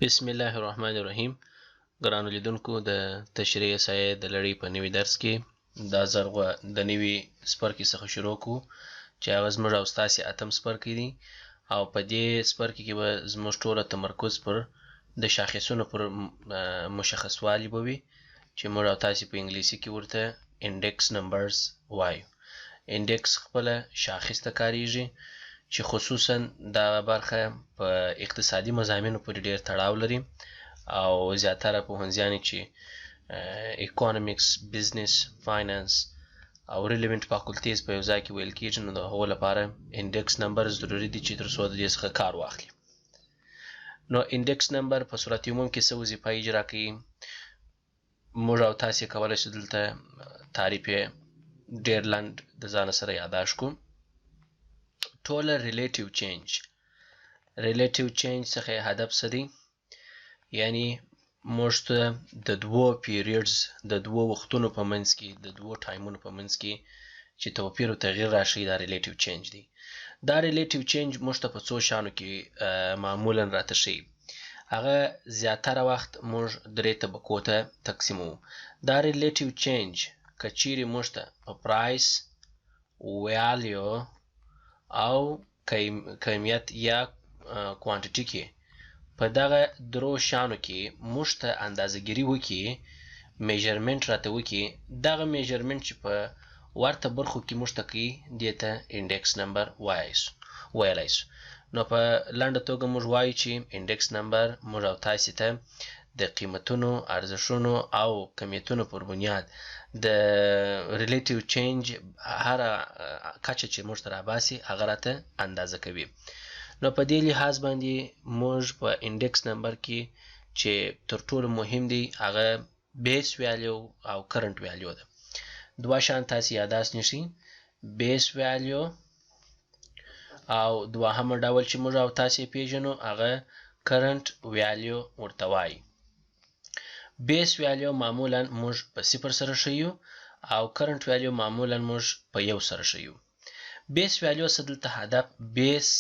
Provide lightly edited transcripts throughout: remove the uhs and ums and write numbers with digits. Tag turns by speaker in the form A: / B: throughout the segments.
A: بسم الله الرحمن الرحیم. ګرانو لیدونکو، د تشریح احصایې د لړۍ په نوي درس کې دا زرغه د نوي څپرکي څخه شروع کو چې هغه زموږ او ستاسې اتم څپرکی دی، او په دې څپرکي کې به زموږ ټوله تمرکز پر د شاخصونو پر مشخصوالي به وي چې موږ او تاسې په انګلیسي کې ورته index numbers وایو. index خپله شاخص ته کاریږي چې خصوصا دا برخه په اقتصادي مضامینو پورې ډیر تړاو لري، او زیاتره پوهنځیانې چې economics، business، finance او relevant faculties په یو ځای کې ویل کیږي، نو د هغو لپاره index number ضروري دي چې تر څو د دې څخه کار واخلي. نو index number په صورت عموم کې څه وظیفه اجرا کوي، موږ او تاسې کولی شو دلته تعریف یې ډیر لنډ د ځانه سره یاداشت کړو. ټوله relative change، relative change څخه یې هدف څه دی؟ یعنی موږ ته د دوو periods، د دوو وختونو په منځ کې، د دوو ټایمونو په منځ کې چې توپیر او تغییر راشي، دا relative change دی. دا relative change موږ ته په څو شیانو کې معمولا راته ښیي. هغه زیاتره وخت موږ درې طبقو ته تقسیموو. دا relative change که چیرې موږ ته په price، value او کمیت یا quantity کې، په دغه درو شیانو کې موږ ته اندازه ګیري وکړي، measurement راته وکړي، دغه measurement چې په ورته برخو کې موږ ته کوي، دې ته index number ویلی سو. نو په لنډه توګه موږ وایو چې index number موږ او تاسې ته د قیمتونو، ارزښونو او کمیتونو پر بنیاد د relative change هره کچه چې موږ ته راباسي هغه راته اندازه کوي. نو په دې لحاظ باندې موږ په index number کې چې تر ټولو مهم دی هغه base value او current value ده. دوه شیان تاسې یاداست نیسئ، base value او دوهم ډول چې موږ او تاسې پیژنو هغه current value ورته وایي. base value معمولا موږ په صفر سره ښیو او current value معمولا موږ په یو سره ښیو. base value څه دلته هدف base،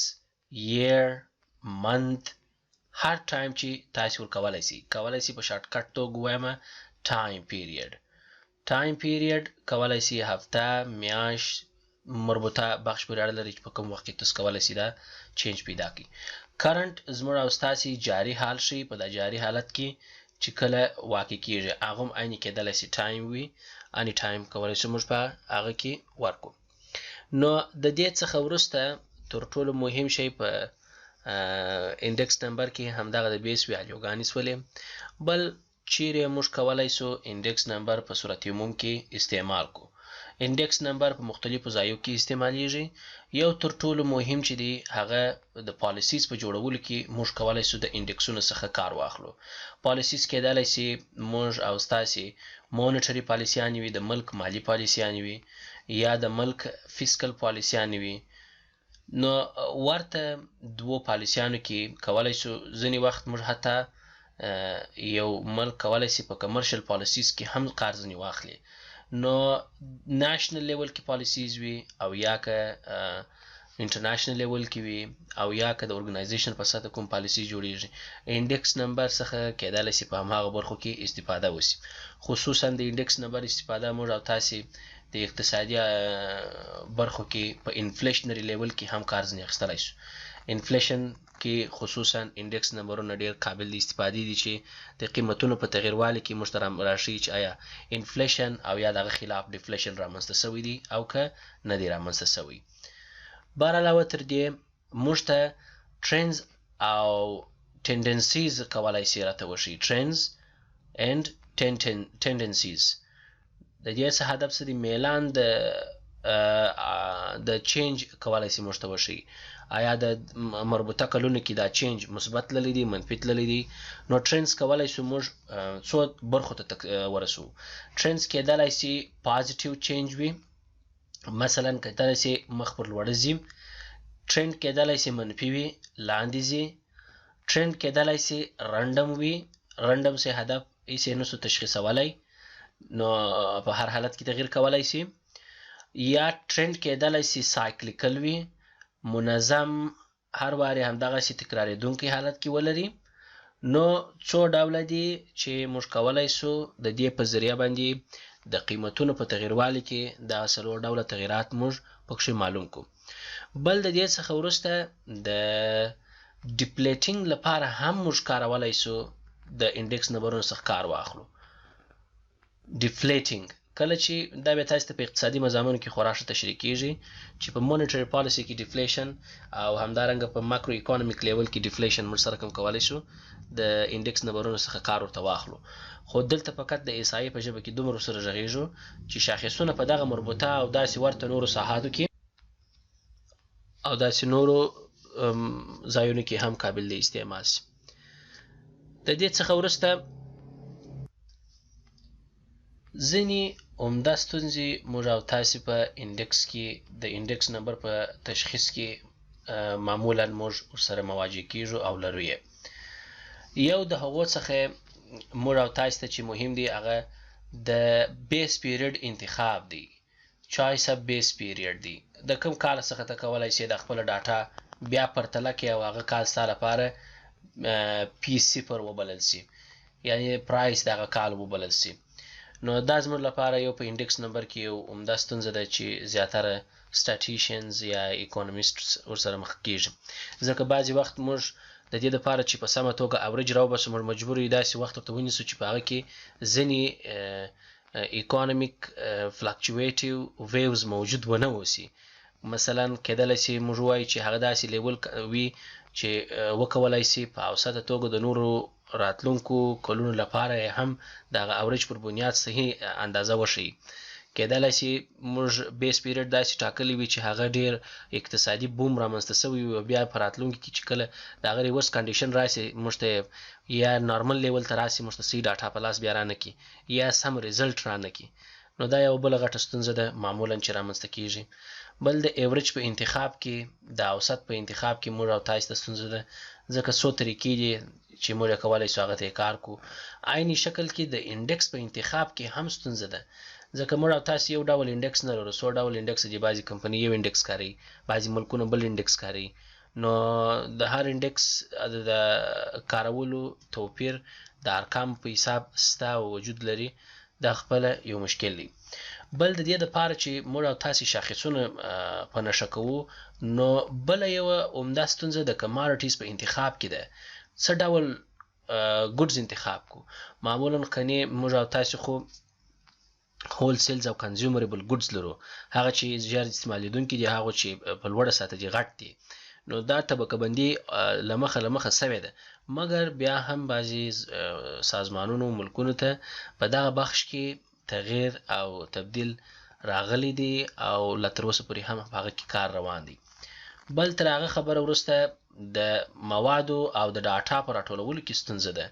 A: year، month، هر time چې تاسې ورکولی سئ، کولی سئ په shortcut توګه ووایم time period. time period کولی سئ هفته، میاشت، مربوطه بخش پورې اړه لري چې په کوم وخت کې تاسو کولی سئ دا change پیدا کړئ. current زموږ او ستاسې جاري حال ښیي، په دا جاري حالت کې چې کله واقع کیږي هغه هم عیني کېدلی سي time وي، any time کولی شو موږ په هغه کې ورکړو. نو د دې څخه وروسته تر ټولو مهم شی په index number کې همدغه د base value ګانې سولې. بل چیرې موږ کولی سو index number په صورت عموم کې استعمال کو. index number په مختلفو ځایو کې استعمالیږي. یو تر ټولو مهم چې دی هغه د policies په جوړولو کې موږ کولی سو د index ونو څخه کار واخلو. policies کېدلی سي موږ او ستاسې monetary پالیسیانې وي، د ملک مالي پالیسیانې وي، یا د ملک fiscal پالیسیانې وي. نو ورته دوو پالیسیانو کې کولی سو ځینې وخت موږ حتی یو ملک کولی سي په commercial policies کې هم کار ځینې واخلي. نو national level کې policies وي او یا که international level کې وي او یا که د organization په سطح کوم پالیسي جوړیږي، index number څخه کېدلی سي په هماغه برخو کې استفاده وشي. خصوصا د index number استفاده موږ او تاسې د اقتصادي برخو کې په inflationary level کې هم کار ځینې اخیستلی شو. inflation کې خصوصا index نمبرونه ډیر قابل د استفادې دي چې د قیمتونو په تغیروالي کې موږ ته راښیي چې آیا inflation او یا د هغه خلاف deflation رامنځته شوی دی او که نه دی رامنځته شوی. بار علاوه تر دې موږ ته trends او tendencies کولی سي راته وښیي. trends and tendencies د دې څه هدف څه دی؟ میلان د change کولی سي موږ ته وښیي. آیا د مربوطه کلونو کې دا change مثبت تللی دی، منفي تللی دی؟ نو trends کولی سو موږ څو برخو ته ورسو. trends کېدلی سي positive change وي، مثلا کېدلی سي مخ پر لوړ ځي. ترند کېدلی سي منفي وي، لاندې ځي. ترند کېدلی سي random وي، random سي هدف هیڅ یې نسو تشخیصولی، نو په هر حالت کې تغییر کولی سي. یا ترند کېدلی سي cyclical وي، منظم هر وارې همدغسې تکرارېدونکی حالت کې ولري. نو څو ډوله دي چې موږ کولای سو د دې په ذریعه باندې د قیمتونو په تغیروالي کې دغه څلور ډوله تغیرات موږ پکښې معلوم کو. بل د دې څخه وروسته د deflating لپاره هم موږ کارولای سو د index نمبرونو څخه کار واخلو. deflating کله چې دا بیا تاسو ته په اقتصادي مضامینو کې خورا ښه تشریح کیږي چې په monetary policy کې deflation او همدارنګه په macroeconomic level کې deflation موږ سره کوم کولی شو د index نمبرونو څخه کار ورته واخلو. خو دلته فقط د احصایې په ژبه کې دومره سره غږیږو چې شاخصونه په دغه مربوطه او داسې ورته نورو ساحاتو کې او داسې نورو ځایونو کې هم قابل د استعمال شي. د دې څخه وروسته ځینې عمده ستونزې موږ او تاسې په index کې د index number په تشخیص کې معمولا موږ ورسره مواجه کیږو او لرو یې. یو د هغو څخه موږ او تاسې ته چې مهم دی هغه د base period انتخاب دی، choice of base period دی. د کوم کال څخه ته کولای شې د خپله data بیا پرتله کړې او هغه کال ستا لپاره P صفر وبلل شي، یعنی price د هغه کال وبلل شي. نو دا زموږ لپاره یو په index number کې یو عمده ستونزه ده چې زیاتره statisticians یا economists ورسره مخ کیږي، ځکه بعضې وخت موږ د دې لپاره چې په سمه توګه average راوباسو موږ مجبور یو داسې وخت ورته ونیسو چې په هغه کې ځینې economic fluctuative waves موجود ونه اوسي. مثلا کېدلی شي موږ وایو چې هغه داسې level وي چې وکولای شي په اوسطه توګه د نورو راتلونکو کلونو لپاره یې هم د هغه average پر بنیاد صحیح اندازه وښیي. کېدلی شي موږ base period داسې ټاکلی وي چې هغه ډېر اقتصادي boom رامنځته شوی وي او بیا په راتلونکي کې چې کله د هغه reverse condition راشي موږ ته یا normal level ته راشي موږ ته صحیح data په لاس بیا رانه کړي یا سم result رانه کړي. نو دا یوه بله غټه ستونزه ده معمولا چې رامنځته کیږي. بل د average په انتخاب کې، د اوسط په انتخاب کې موږ او تاسو ته ستونزه ده، ځکه څو طریقې دي چې موږ یې کولی شو هغه ته یې کار کړو. عیني شکل کې د index په انتخاب کې هم ستونزه ده، ځکه موږ او تاسو یو ډول index نه لرو، څو ډول index دي. بعضې کمپنۍ یو index کاروي، بعضې ملکونه بل index کاروي. نو د هر index د کارولو توپیر د ارقام په حساب سته او وجود لري، دا خپله یو مشکل دی. بل د دې دپاره چې موږ او تاسې شاخصونه په نښه کوو، نو بله یوه عمده ستونزه د commodities په انتخاب کې ده. څه ډول goods انتخاب کو؟ معمولا کنې موږ او تاسې خو wholesales او consumable goods لرو، هغه چې ژر استعمالیدونکي دي، هغه چې په لوړه سطح دي، غټ دي. نو دا طبقه بندي له مخه سوې ده، مګر بیا هم بعضې سازمانونو ملکونو ته په دغه بخش کې تغییر او تبدیل راغلی دی او لا تر اوسه پورې هم په هغه کې کار روان دی. بل تر هغه خبره وروسته د موادو او د data په راټولولو کې ستونزه ده.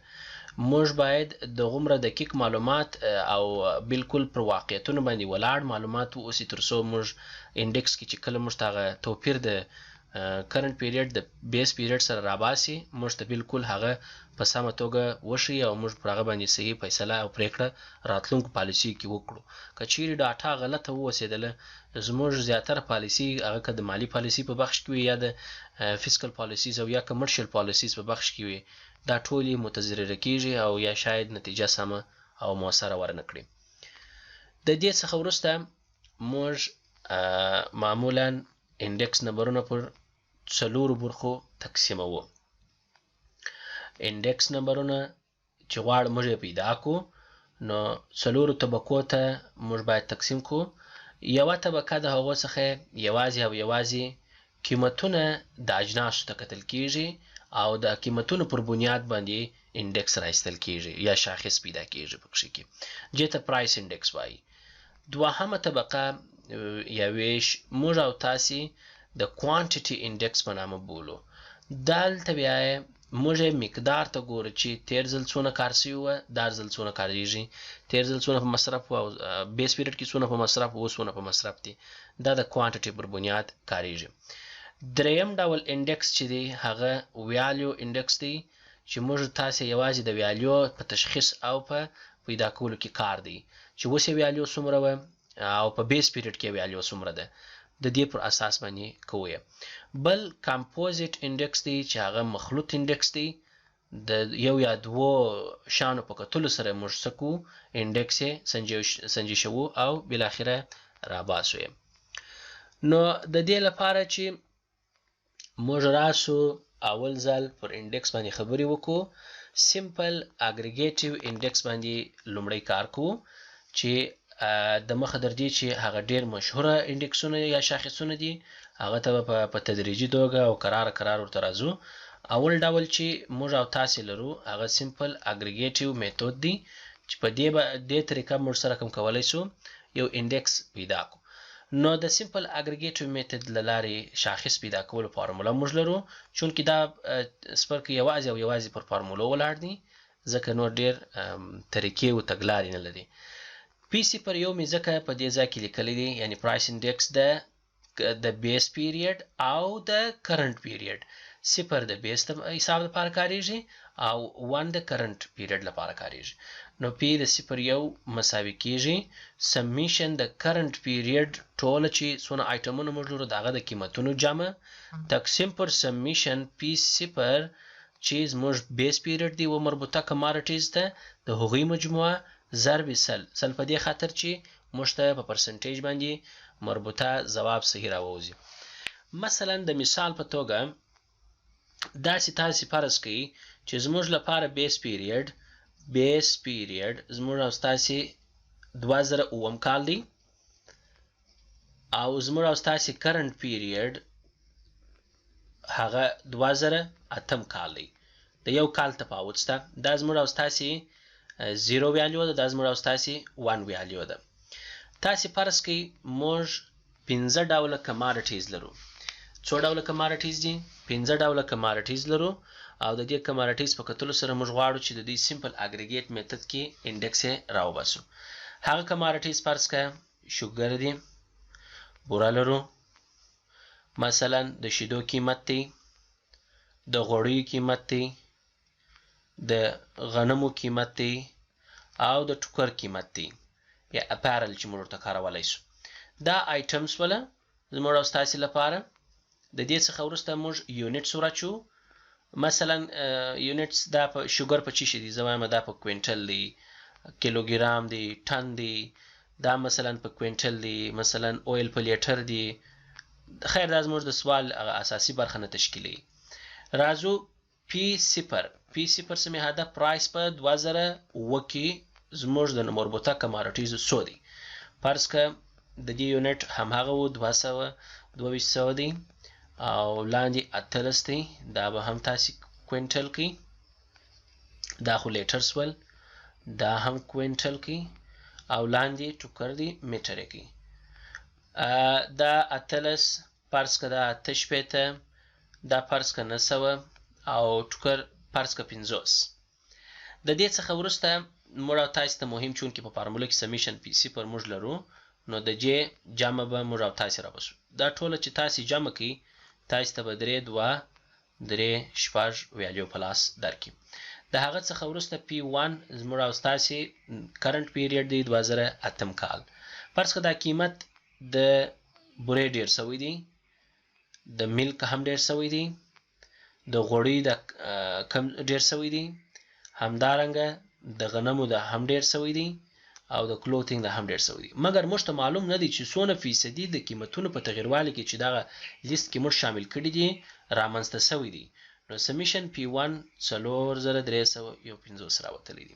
A: موږ باید دغومره دقیق معلومات او بالکل پر واقعیتونو باندې ولاړ معلومات واوسي، تر څو موږ index کې چې کله موږ ته هغه توپیر د current period د base period سره راباسي، موږ ته بالکل هغه په سمه توګه وښیي او موږ پر هغه باندې صحیح فیصله او پریکړه راتلونکو پالیسي کې وکړو. که چیرې data غلطه واوسېدله، زموږ زیاتره پالیسي، هغه که د مالي پالیسي په بخش کې وي یا د fiscal policies او یا commercial policies په بخش کې وي، دا ټولې متضرره کیږي او یا شاید نتیجه سمه او موثره ورنه کړي. د دې څخه وروسته موږ معمولا index نمبرونه پر څلورو برخو تقسیموو. index نمبرونه چې غواړو موږ یې پیدا کړو، نو څلورو طبقو ته موږ باید تقسیم کړو. یوه طبقه د هغو څخه یوازې او یوازې قیمتونه د اجناسو ته کتل کیږي او د قیمتونو پر بنیاد باندې index راایستل کیږي یا شاخص پیدا کیږي پکښې کې، چې ته price index وایي. دوهمه طبقه یا ویش موږ او تاسې د quantity index په نامه بولو. دلته بیا موږ مقدار ته ګورو چې تیر ځل څونه کار شوي وه، دا ځل څونه کاریږي، تیر ځل څونه په مصرف وه او base period کې څونه په مصرف و، څونه په مصرف دي. دا د quantity پر بنیاد کاریږي. دریم ډول index چې دی هغه value index دی، چې موږ تاسې یوازې د value په تشخیص او په پیدا کولو کې کار دی، چې اوس یې value څومره وه او په base period کې value څومره ده، د دې پر اساس باندې کوو. بل composite index دی چې هغه مخلوط index دی. د یو یا دوو شیانو په کتلو سره موږ څه کوو؟ انډیکس یې سنجشوو او بالاخره راباسو یې. نو د دې لپاره چې موږ راشو اول ځل پر انډیکس باندې خبرې وکړو، سمپل اګریګیټیو انډیکس باندې لومړی کار کوو چې د مخه در دې چې هغه ډیر مشهوره انډیکسونه یا شاخصونه دي، هغه ته به په تدریجي توګه او کرار کرار ورته راځو. اول ډول چې موږ او تاسې لرو هغه سمپل اګریګیټیو میتود دی چې په دې طریقه موږ سره کوم کولی شو یو انډیکس پیدا کړو. نو د سمپل اګریګیټیو میتود له لارې شاخص پیدا کولو فارموله موږ لرو، چونکې دا څپرکی یوازې او یوازې پر فارمولو ولاړ دي، ځکه نور ډیر طریقې او تګلارې نه لري. پی صفر یو مې ځکه په دې ځای کې لیکلی دی، یعنی پرایس انډیکس د بیس پیریډ او د کرنټ پیریډ. صفر د بیس د حساب لپاره کاریږي او 1 د کرنټ پیریډ لپاره کاریږي. نو پی د صفر یو مساوي کیږي سمیشن د کرنټ پیریډ ټوله چې څونه آیټمونه موږ لرو د هغه د قیمتونو جمع تقسیم پر سمیشن پی صفر چې زموږ بیس پیریډ دی و مربوطه کماډیټیز ته د هغوی مجموعه ضرب سل. سل په دې خاطر چې موږ ته په پرسنټیج باندې مربوطه ځواب صحیح راووځي. مثلا د مثال په توګه داسې تاسې فرض کړئ چې زموږ لپاره بیس پیریډ زموږ او ستاسې 2007 کال دی او زموږ او ستاسې کرنټ پیریډ هغه 2008 کال دی. د یو کال تفاوت شته. دا زموږ او ستاسې 0 ویلیو ده، دا زموږ او ستاسې 1 ویلیو ده. تاسې فرض کړئ موږ 5 ډوله کماډیټیز لرو. څو ډوله کماډیټیز دي؟ 5 ډوله کماډیټیز لرو او د دې کماډیټیز په کتلو سره موږ غواړو چې د دې سمپل اګریګیټ میتود کې انډیکس یې راوباسو. هغه کماډیټیز فرض کړه شوګر دي، بوره لرو، مثلا د شیدو قیمت دی، د غوړیو قیمت دی، د غنمو قیمت دی او د ټوکر قیمت دی یا اپارل چې موږ ورته کارولی شو. دا آیټمز وله زموږ او ستاسې لپاره. د دې څخه وروسته موږ یونټس وراچو. مثلا یونټس دا په شوګر په څه شي دي؟ زه وایم دا په کوینټل دی، کیلوګرام دی، ټن دی، دا مثلا په کوینټل دی، مثلا اویل په لیټر دی. خیر دا زموږ د سوال هغه اساسي برخه نه تشکیلوي. راځو پی صفر. پی صفر سمې هدف پرایس په 2007 کې زموږ د مربوطه کماډیټیزو څو دی. فرض که د دې یونټ همهغه و 222 دی او لاندې 18 دی، دا به هم تاسې کوینټل کړئ. دا خو لیټر سول، دا هم کوینټل کړئ او لاندې ټوکر دی میټر یې کړئ. دا 18 فرض که دا 68، دا فرض که 900 او ټوکر فرض که 50. د دې څخه وروسته موږ او تاسې ته مهم چونکې په فارموله کې سمیشن پی صفر موږ لرو، نو د جې جمع به موږ او تاسې راباسو. دا ټوله چې تاسې جمع کړئ تاسې ته به 3 2 3 شپږ ویلیو په لاس درکړي. د هغه څخه وروسته پی 1 زموږ او ستاسې کرنټ پیریډ دی 2008 کال. فرض که دا قیمت د بورې ډېر سوی دی، د میلک هم ډېر سوی دی، د غوړي د کم ډېر سوی دی، همدارنګه د غنمو د هم ډېر سوی دی او د کلوتینګ د هم ډېر سوی دی. مګر موږ ته معلوم نه دی چې څونه فیصدي د قیمتونو په تغیروالي کې چې دغه لیست کې موږ شامل کړي دي رامنځته سوی دی. نو سمیشن پی 1 4351 راوتلی دی.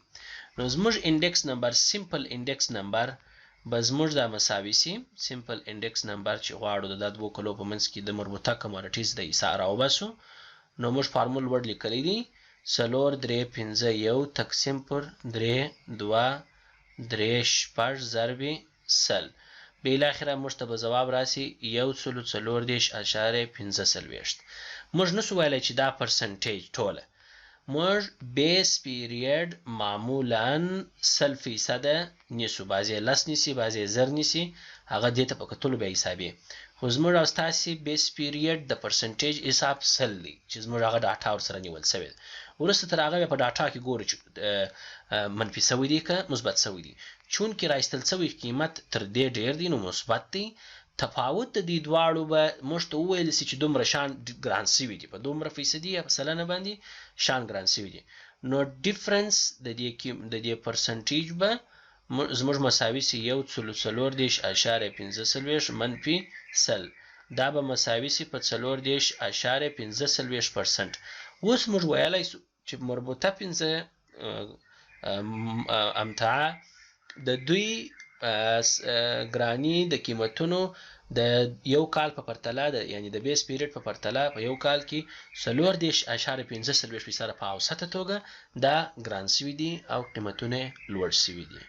A: نو زموږ انډیکس نمبر سمپل انډیکس نمبر به زموږ دا مساوي سي. سمپل انډیکس نمبر چې غواړو د دا دوو کلو په منځ کې د مربوطه کماډیټیز د حساب راوباسو، نو موږ فارمول وړ لیکلی دی 4 3 5 1 تقسیم پر 3 2 3 شپږ ضرب سل. بالاخره موږ ته به ځواب راسي 134.45. موږ نسو ویلی چې دا پرسنټیج ټوله موږ بیس پیریډ معمولا 100% نیسو، بعضې 10 نیسي، بعضې 1000 نیسي، هغه دې ته په کتلو بیا حسابي. خو زموږ او ستاسې بیس پیریډ د پرسنټیج حساب 100 دی چې زموږ هغه ډاټا ورسره نیول سوې ده. وروسته تر هغه بیا په ډاټا کې ګورو چې منفي سوی دی که مثبت سوی دی. چونکې را ایستل سوی قیمت تر دې ډېر دی نو مثبت دی. تفاوت د دې دواړو به موږ ته وویل سي چې دومره شان ګران سوي دي، په دومره فیصدي یا په سلنه باندې شان ګران سوي دي. نو ډیفرنس د دې د دې پرسنټیج به زموږ مساوي سي 134.45 منفي 100، دا به مساوي سي په 34.45%. اوس موږ ویلی سو چې مربوطه 5 امتعه د دوی ګرانی د قیمتونو د یو کال په پرتله د یعنی د بیس پیریډ په پرتله په یو کال کې 34.45 فیصده په اوسطه توګه دا ګران سوي دي او قیمتونه لوړ سوي دي.